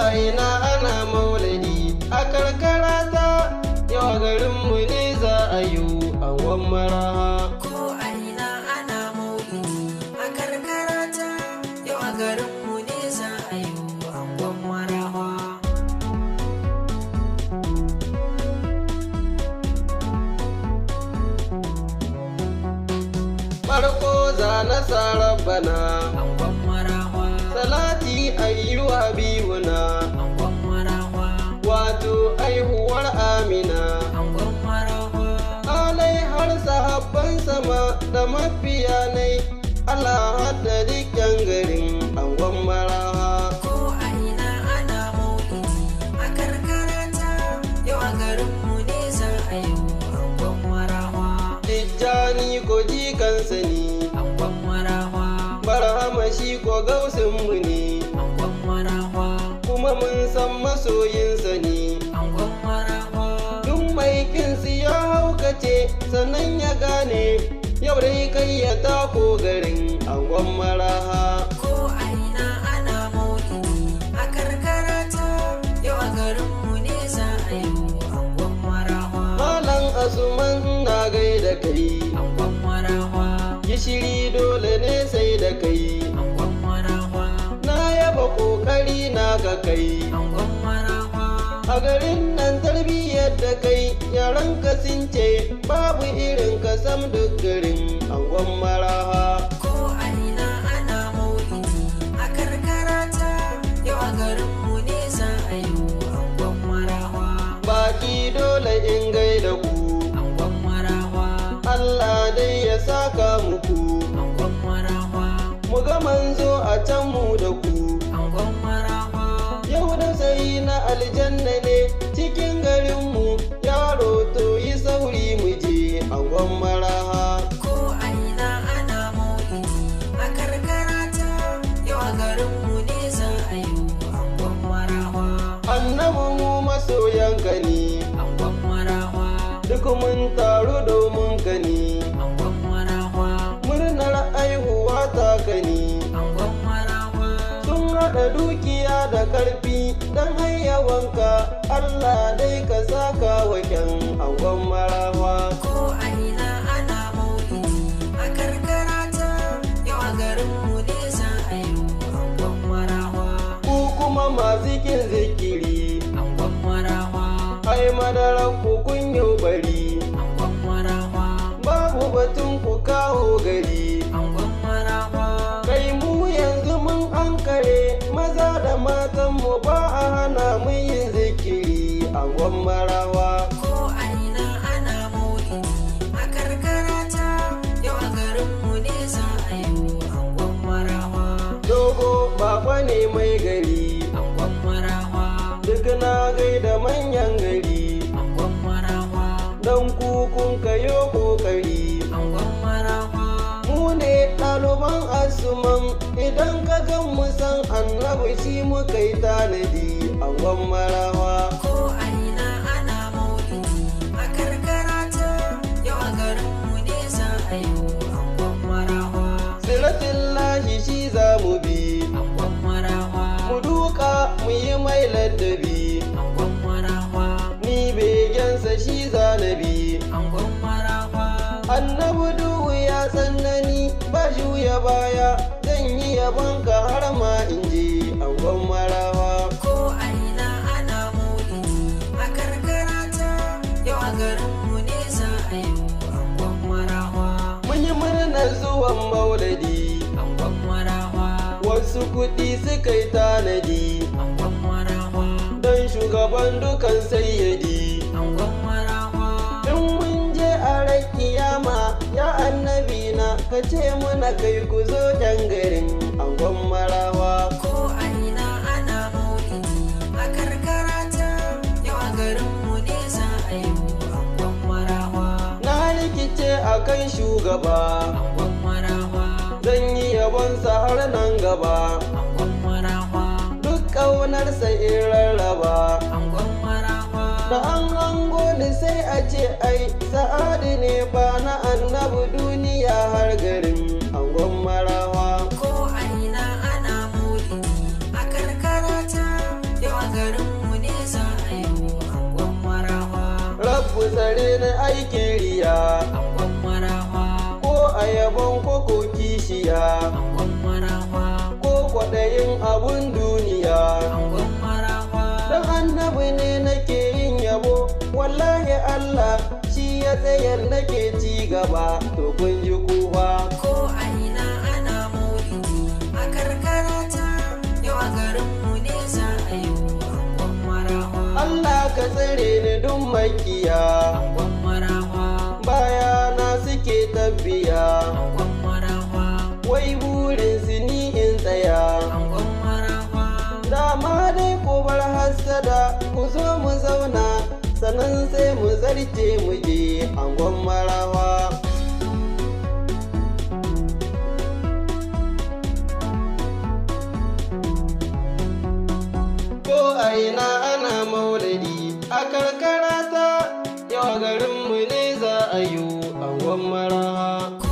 A ina ana maulidi a karkara ta, yau garinmu ne za a yi angon maraha. Ko a ina ana maulidi a karkara ta, yau a garinmu ne za a yi angon maraha. Farko za na sa rabbana, Angon maraha. Salati ayyuwa biyuna, Angon maraha. Wato aihuwar Amina. Angon maraha. Alai har sahabban sama da mafiyanai, Allah hadda dukkan garin angon maraha. Ko a ina ana maulidi a karkara ta, yau a garinmu ne za a yi angon maraha. Tijjani ko jikansa ne, Angon maraha. Barhama shi ko gausinmu ne, Angon maraha. Kuma mun san masoyinsa ne. Angon maraha. Duk mai kinsu ya haukace sannan ya gane, yau dai kai ya tako garin angon maraha. Ko a ina ana maulidi a karkara ta, yau a garinmu ne za a yi angon maraha. Malam Asuman na gaida kai, Angon maraha. Gishiri dole ne sai da kai, Angon maraha. Na yaba kokari na ga kai. Angon maraha. A garin nan tarbiyyar da kai, yaran ka sun ce babu irin ka sam duk garin angon maraha. Ko a ina ana maulidi a karkara ta, yau a garinmu ne za a yi angon maraha. Baki dole in gaida ku, Angon maraha. Allah dai ya saka muku. Angon maraha. Mu ga manzo a can mu da ku. Angon maraha. Yau da sai na aljanna ne cikin garinmu, yaro to yi sauri mu je angon maraha. Ko a ina ana maulidi a karkara ta, yau a garinmu ne za a yi angon maraha. Annabi mu masoyanka ne, Angon maraha. Duk mun taru domin ka ne. Angon maraha. Murnar aihuwa ta ka ne. Angon maraha. Sun haɗa dukiya da ƙarfi don hayyawanka, Allah dai ka saka wa kyan angon maraha. Ko a ina ana maulidi a karkara ta, yau a garinmu ne za a yi angon maraha. Ku kuma masu kin zikiri, Angon maraha. Ai madarar ku kun yi bari, Angon maraha. Babu batun ku kawo gari. Angon maraha. Kai mu yanzu mun ankare, maza da matan mu ba a hana mu yin zikiri angon marawa. Ko a ina ana maulidi a karkara ta, yau a garinmu ne za a yi angon maraha. Dogo baba ne mai gari, Angon maraha. Duk na gaida manyan gari, Angon maraha. Don ku kun kayo kokari. Angon maraha. Mu ne ɗaliban Asuman, idan ka gan mu san annabi shi muka yi tanadi angon marawa. Ko a ina ana maulidi a karkara ta, yau a garinmu ne za a yi angon maraha. Siratullahi shi za mu bi, Angon maraha. Mu duka mu yi mai ladabi, Angon maraha. Ni begensa shi zanabi. Angon maraha. Annabi duhu ya tsanani ba juya baya, zan yi yabonka har ma in je angon marawa. Ko a ina ana maulidi a karkara ta, yau a garinmu ne za a yi angon maraha. Mun yi murnar zuwan maulidi, Angon maraha. Wasu kuɗi suka yi tanadi, Angon maraha. Don shugaban dukan sayyadi. Angon maraha. In mun je a ran kiyama, ya annabi na, ka ce muna kai ku zo can garin angon marawa. Ko a ina ana maulidi a karkara ta, yau a garinmu ne za a yi angon maraha. Na rikice akan shugaba, Angon maraha. Zan yi yabonsa har nan gaba, Angon maraha. Duk ƙaunarsa in rarraba. Angon maraha. Da an hango ni sai a ce ai Sa'adu ne ba na annabi duniya har garin angon marawa. Ko a ina ana maulidi a karkara ta, yau a kishiya, Angon marawa. Ko kwaɗayin abun duniya. Angon marawa. Dan annabi ne nake yin yabo, wallahi Allah shi ya tsayar nake ci gaba, to kun ji kuwa. Ko a ina ana maulidi a karkara ta, yau a garinmu ne za a yi angon marawa. Allah ka tsare ni duk makiya, Angon marawa. Bayana suke tabbiya, Angon marawa. Wai burin su ni in tsaya. Angon marawa. Dama dai ku bar hassada, ku zo mu zauna, sannan sai mu zarce mu je angon marawa. Ko a ina ana maulidi a karkara ta, yau garinmu ne za a yi angon marawa.